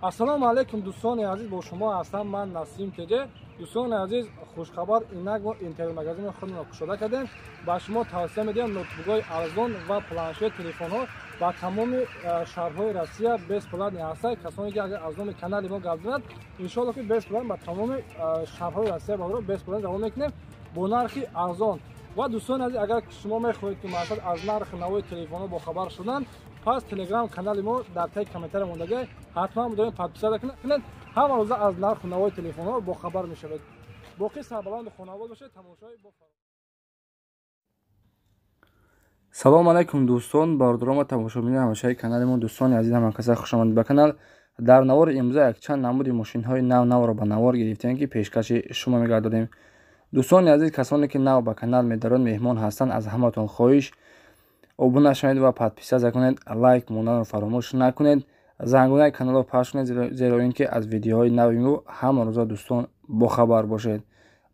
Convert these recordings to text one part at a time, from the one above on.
Ассалому алайкум дӯстони азиз, бо шумо ҳастам ман Насим ТЖ. Дӯстони азиз, хушхабар, инак мо интернет-магазини худро кушода кардем. Ба шумо тавсия медиҳам ноутбукҳои арзон ва планшет телефонҳо ба тамоми шаҳрҳои Россия бесплатно ҳастанд. Касоне ки агар аз номи канали мо гап занад, иншоалло ки бесплатно ба тамоми шаҳрҳои Россия ба бесплатно равон мекунем бо нархи арзон. Ва дӯстони азиз, агар шумо мехоҳед ки масалан аз нархи нави телефонҳо бохабар шудан, пас телеграм канали мо дар таги комментария мондагӣ, ҳатман бидонед подписаться кунед. Ҳама рӯза аз нарху навои телефонҳо бохабар мешавед. Боқӣ сарбаланду хонавод бошед. Тамошои бо Салом алайкум дӯстон, бародарон ва тамошобинони ҳамешаи канали мо. Дӯстони азиз, ҳамакаса хушомадед ба канал. Дар навори имрӯза якчанд намуди мошинҳои нав навро ба навор гирифтем, ки пешкаши шумо мегардонем. Дӯстони азиз, касоне ки нав ба канал медарон, меҳмон ҳастанд, аз ҳаматон хоҳиш: обуна шавед ва подписаться кунед, лайк монданро фаромӯш накунед, зангунаи каналро пахш кунед, зеро ин ки аз видеоҳои нави мо ҳама рӯза дӯстон бохабар бошед.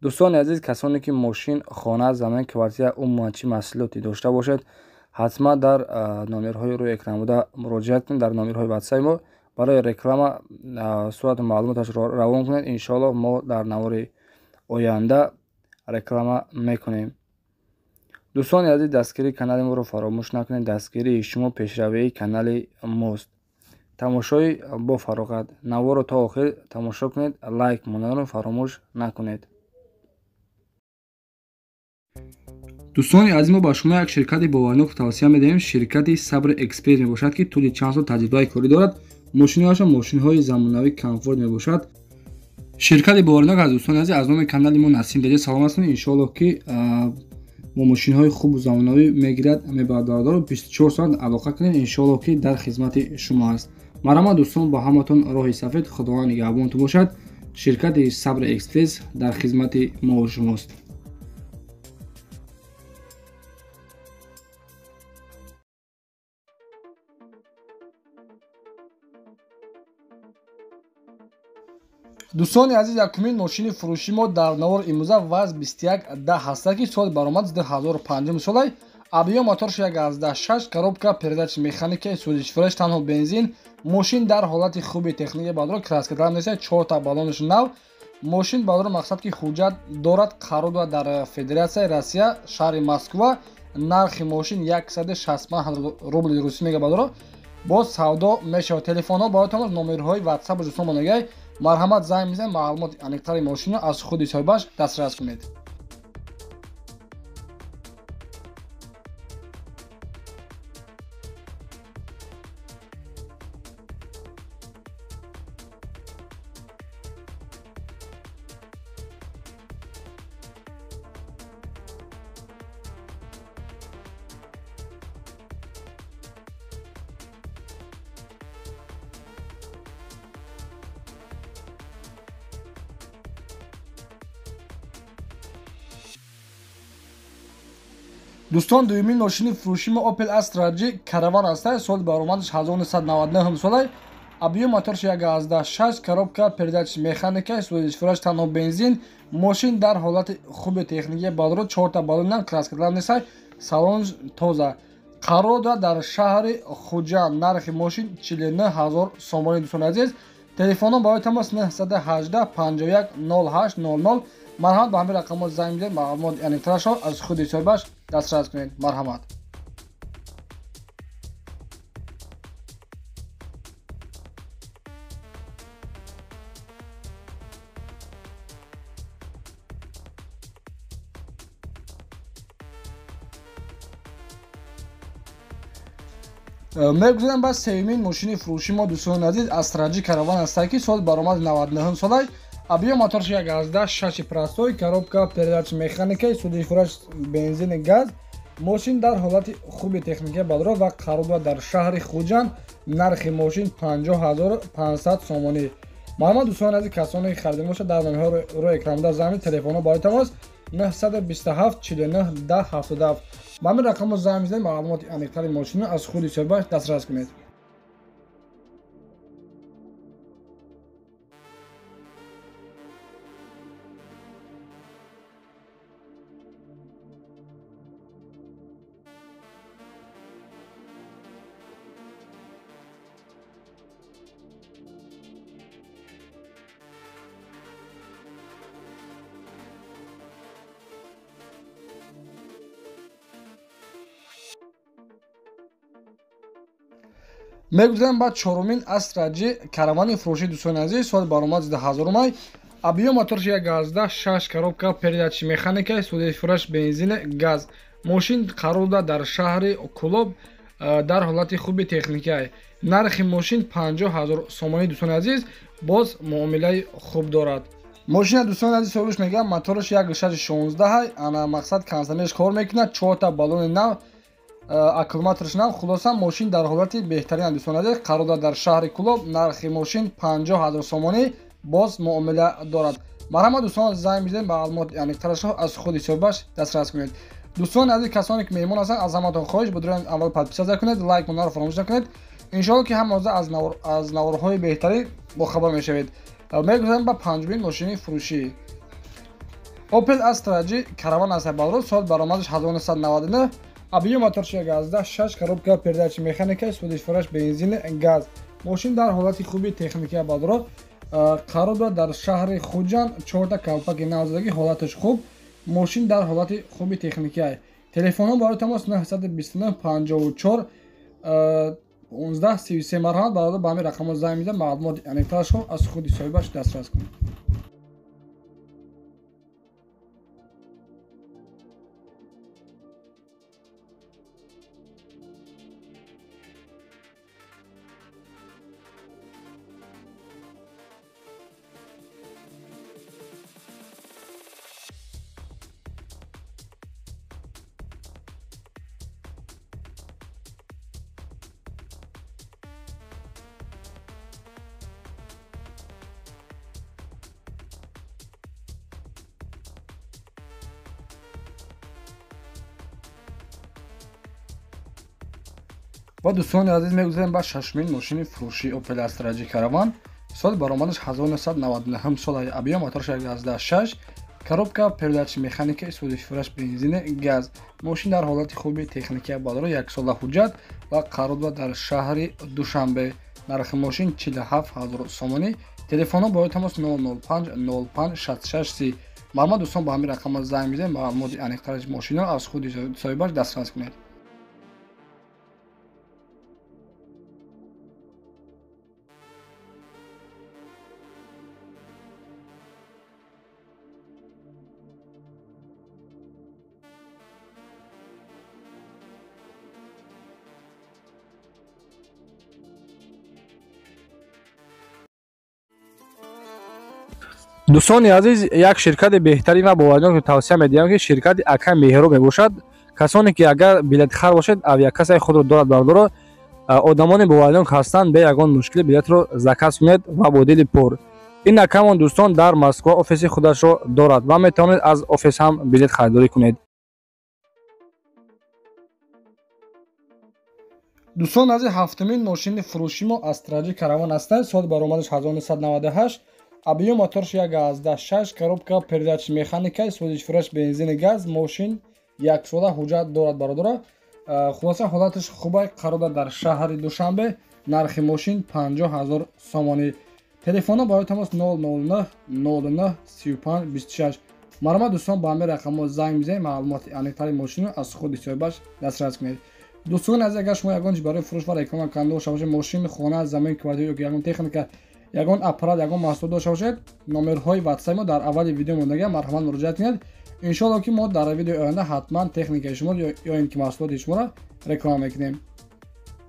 Дӯстони азиз, касоне ки мошин, хона, замин, квартира, умуман чӣ маҳсулоте дошта бошед, ҳатман дар номерҳои рӯи экран буда муроҷиат кунед. Дар номерҳои ватсапи мо барои реклама сурату маълумоташро равон кунед. Иншоалло мо дар навори оянда реклама мекунем. Дӯстони азиз, дастгирии канали моро фаромӯш накунед. Дастгирии шумо пешравии канали мост. Тамошои бо фароғат, наворро то охир тамошо кунед, лайк монданро фаромӯш накунед. Дӯстони азиз, мо ба шумо як ширкати боварнок тавсия медиҳем. Ширкати Сабр Экспресс мебошад, ки тӯли чанд сол таҷрибаи корӣ дорад. Мошинҳояшон мошинҳои замонавӣ, комфорт мебошад. Ширкати боварнок аз дӯстони азиз, аз номи канали мо Насим ТЖ салом ҳастем. Иншоалло ки бо мошинҳои хубу замонавӣ мегирад, мебардорад. 24 соат алоқа кунед, иншоалло ки дар хизмати шумо аст. Марҳамат дӯстон, ба ҳаматон роҳи сафед, Худованд нигаҳбонтон бошад. Ширкати Сабр Экспресс дар хизмати мо шумост. Дӯстони азиз, якумин мошини фурӯши мо дар навор имрӯза ВАЗ 2110 ҳаста, ки соли баромад 2005 солай, объём моторш 1,6, коробка передач механика, сӯзишфурӯш танҳо бензин. Мошин дар ҳолати хуби техника бадро, краска талаб нест, чорта баллонаш нав. Мошин бадро мақсад ки ҳуҷҷат дорад, қарор дорад дар Федератсияи Россия, шаҳри Москва. Нархи мошин 165 рубли русӣ мега бадро, боз савдо мешавад. Телефонҳо бароятон номерҳои WhatsApp ҷустон монагай, марҳамат занг мезанед, маълумоти аниқтари мошинро аз худи соҳибаш дастрас кунед. Дӯстон, дуюмин мошини фурӯши мо Opel Astra G Caravan аст. Соли баромадаш 1999 солай, объём моторш 1,6, коробка передач механика, сӯзишфурӯш танҳо бензин. Мошин дар ҳолати хуби техникия бадро, чорта баллон нам, краска талаб нест, салон тоза. Қарор дорад дар шаҳри Хуҷанд. Нархи мошин 49 000 сомонӣ. Дӯстони азиз, телефонҳо барои тамос 918 51 08 00. Марҳамат, ба ҳамин рақамҳо занг бизанед, маълумоти аниқтарашро аз худи соҳибаш дастрас кунед. Марҳамат. Мегузарем ба сеюмин мошини фурӯши мо. Дӯстони азиз, Astra G Caravan аст, ки соли баромад 99 солай, объём моторш 1,6 простой, коробка передач механика, сӯзишфурӯш бензини газ. Мошин дар ҳолати хуби техника бадро ва қарор дорад дар шаҳри Хуҷанд. Нархи мошин 50500 сомонӣ. Марҳамат дӯстони азиз, касоне ки харида бошад, дар номерҳои рӯи экран занг, телефонҳо барои тамос 927 49 10 77. Ба ҳамин рақамҳо занг мезанед, маълумоти аниқтари мошинро аз худи соҳибаш дастрас кунед. Мегузарем ба чорумин Astra G каравани фурӯши, дӯстони азиз. Соли баромад 2000 май, объём моторш 1,6, коробка передачи механика, сӯзишвораш бензин, газ. Мошин қарор дорад дар шаҳри Кӯлоб, дар ҳолати хуби техникӣ. Нархи мошин 50 000 сомонӣ, дӯстони азиз, боз муомилаи хуб дорад. Мошина, дӯстони азиз, соҳибаш мегӯяд, мотораш 1,6 16, ана мақсад кондиционерш кор мекунад, чорта баллони нав, аккумуляторш нав. Хулоса, мошин дар ҳолати беҳтарин, дӯстони азиз, қарор дорад дар шаҳри Кӯлоб. Нархи мошин 50 000 сомонӣ, боз муомила дорад. Марҳамат, дӯстон, занг бизанед, маълумот аниқтарашро аз худи соҳибаш дастрас кунед. Дӯстони азиз, касоне ки меҳмон ҳастанд, аз ҳаматон хоҳиш будурен, аввал подписаться кунед, лайк мондаро фаромӯш накунед. Иншоалло, ки ҳамарӯза аз наворҳои беҳтарин бохабар мешавед. Мегузарем ба панҷумин мошини фурӯшӣ. Opel Astra G караван аст, баро, сол баромадаш 1999, объём моторш 1,6, коробка передачи механика, сӯзишвораш бензин, газ. Мошин дар ҳолати хуби техникия, бадро, қарор дорад дар шаҳри Хуҷанд, чорта калпаки навзадагӣ, ҳолаташ хуб, мошин дар ҳолати хуби техникия. Телефонҳо барои тамос 929 54 11 33. Марҳамат, бародар, ба ҳамин рақамҳо занг мезанед, маълумоти аниқтарашро аз худи соҳибаш дастрас кунед. Ва, дӯстони азиз, мегузарем ба шашумин мошини фурӯши Opel Astra G Caravan. Соли баромадаш 1999 сол, объём моторш 1,6, коробка передачи механика, сӯзишвораш бензин, газ. Мошин дар ҳолати хуби техникия, бадро, яксола ҳуҷҷат ва қарор дорад дар шаҳри Душанбе. Нархи мошин 47 000 сомонӣ. Телефонҳо барои тамос 005 05 66 30. Марҳамат, дӯстон, ба ҳамин рақамҳо занг мезанед, маълумоти аниқтари мошинро аз худи соҳибаш дастрас кунед. Дӯстони азиз, як ширкати беҳтарин ва боваринок тавсия медиҳам, ки ширкати Акай Меҳро мебошад. Касоне ки агар билетхар бошед, авиакассаи худро дорад, бардоро, одамони боваринок ҳастанд, бе ягон мушкили билетро заказ кунед ва бо дили пур. Ин акамон, дӯстон, дар Москва офиси худашро дорад ва метавонед аз офис ҳам билет харидорӣ кунед. Дӯстон азиз, ҳафтумин мошини фурӯши мо Astra G Caravan ҳастанд. Соли баромадаш 1998, объём моторш 1,6, коробка передачи механика, сӯзишвораш бензини, газ. Мошин яксола ҳуҷҷат дорад, бародара. Хулоса, ҳолаташ хуба, қарор дорад дар шаҳри Душанбе. Нархи мошин 50 000 сомонӣ. Телефонҳо барои тамос 009 09 35 26. Марҳамат, дӯстон, ба ҳамин рақамҳо занг мезанед, маълумоти аниқтари мошинро аз худи соҳибаш дастрас кунед. Дӯстони азиз, агар шумо ягон чиз барои фурӯш ва реклама кардан дошта бошед, мошин, хона, замин, квартира ё ягон техника, ягон аппарат, ягон маҳсулот дошта бошед, номерҳои ватсапи мо дар аввали видео мондага, марҳамат, муроҷиат кунед. Иншоалло, ки мо дар видеои оянда ҳатман техникаи шумо ё ин ки маҳсулоти шуморо реклама мекунем.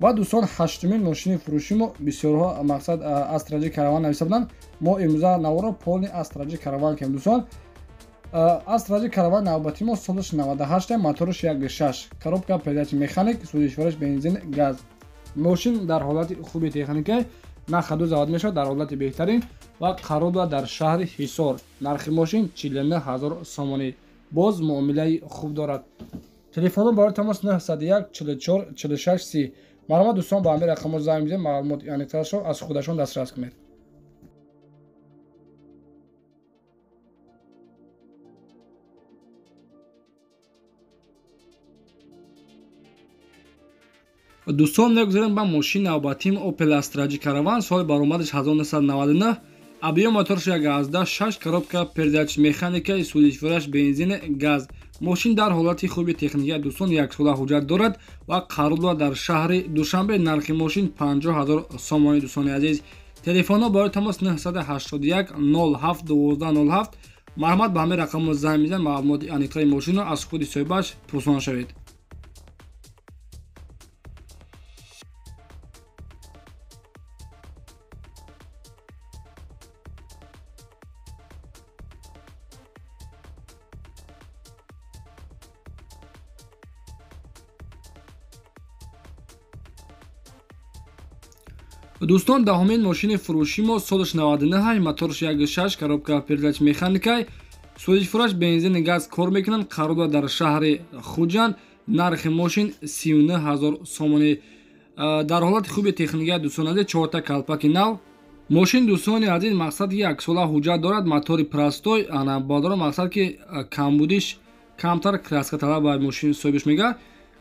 Ва, дӯстон, ҳаштумин мошини фурӯши мо, бисёрҳо мақсад Astra G Caravan нависта буданд, мо имрӯза наворо полный Astra G Caravan кардем. Дӯстон, Astra G Caravan навбати мо солаш 98, мотораш 1,6, коробка передачи механик, сӯзишвораш бензин, газ. Мошин дар ҳолати хуби техника, на хаду завод мешавад, дар ҳолати беҳтарин ва қарор дорад дар шаҳри Ҳисор. Нархи мошин 49 000 сомонӣ, боз муомилаи хуб дорад. Телефонҳо барои тамос 901 44 46 30. Марҳамат, дӯстон, ба ҳамин рақамҳо занг мезанед, маълумоти аниқтарашро аз худашон дастрас кунед. Дӯстон, мегузарем ба мошини навбатим Opel Astra G Caravan. Соли баромадаш 1999, объём моторш 1,6, коробка передач механика, сӯзишвораш бензин, газ. Мошин дар ҳолати хуби техникия дӯстон, яксола ҳуҷҷат дорад ва қарор дорад дар шаҳри Душанбе. Нархи мошин 50 000 сомонӣ дӯстони азиз. Телефонҳо барои тамос 981 07 12 07. Марҳамат ба ҳамин рақамҳо занг мезанед, маълумоти аниқтари мошинро аз худи соҳибаш пурсон шавед. Дӯстон, даҳумин мошини фурӯши мо солаш 99, моторш 1.6, коробка передач механикай, сӯзишфураш бензини газ кор мекунанд, қарор дорад дар шаҳри Хуҷанд. Нархи мошин 39 000 сомонӣ. Дар ҳолати хуби техникия дӯстони азиз, чорта калпаки нав. Мошин дӯстони азиз мақсад яксола ҳуҷҷат дорад, мотори простой, ана бадоро мақсад ки камбудиш камтар, краска талаб ба мошин соҳибаш мега.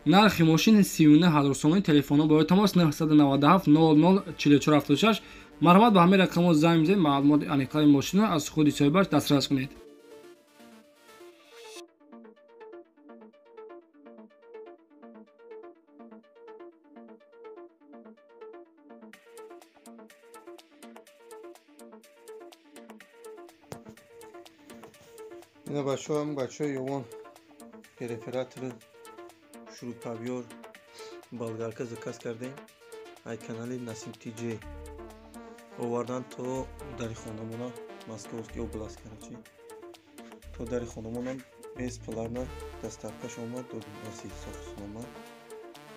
Нархи мошин 39 000 сомонӣ. Телефонҳо барои тамос 997 00 44 76. Марҳамат ба ҳамин рақамҳо занг мезанед, маълумоти аниқтари мошинро аз худи соҳибаш дастрас кунед. Ина бачаҳо, ҳамин бачаҳои Ёвон перифератори шурупабёр болгарка заказ кардем, ай канали Насим ТЖ овардан то дари хонамона, Московский область, короче, то дари хонамона бесплатно доставкаш омад, расид сохтсонома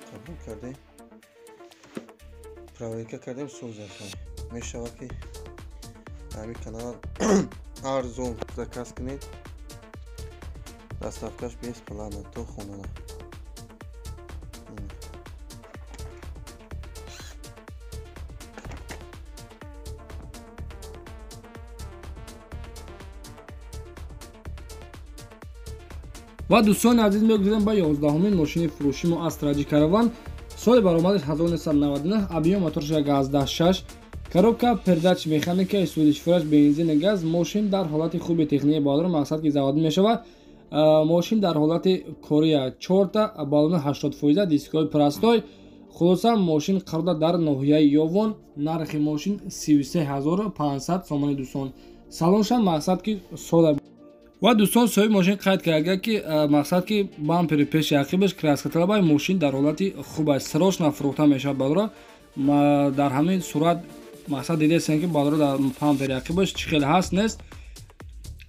қабул кардем, проверка кардем, созаха мешавад ки ҳамин канал арзон заказ кунед, доставкаш бесплатно то хонана. Ва дӯстони азиз, мегузарем ба 11-умин мошини фурӯши мо Astra G Caravan. Соли баромадаш 1999, объем моторш 1.6, коробка передач механика, сӯзишфураш бензини газ. Мошин дар ҳолати хуби техникии баъдро мақсад ки заводӣ мешавад. Мошин дар ҳолати кория, чорта баллони 80%, дискҳои простой. Хулоса мошин қарор дорад дар ноҳияи Ёвон. Нархи мошин 33 500 сомонӣ дӯстон. Салоншам мақсад ки сода. Ва дӯстон, соҳиби мошин қайд карда ки мақсад ки бампери пеши ақибаш краска талабай, мошин дар ҳолати хуб аст, срочно фурӯхта мешавад бадро. Дар ҳамин сурат мақсад дидесем ки бадро дар бампери ақибаш чӣ хел ҳаст нест,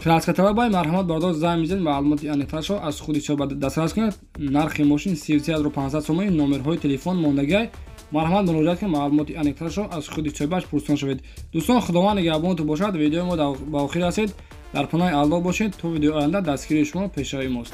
краска талабай. Марҳамат бардор занг мезанед, маълумоти аниқтарашро аз худи соҳиб дастрас кунед. Нархи мошин 33 500 сомонӣ, номерҳои телефон мондагиай. Марҳамат муроҷиат кунед, маълумоти аниқтарашро аз худи соҳибаш пурсон шавед. Дӯстон, Худованд нигаҳбонатон бошад. Видеои мо ба охир расид. Дар паноҳи Аллоҳ бошед. То видеои оянда дастгирии шумо пешравии мост.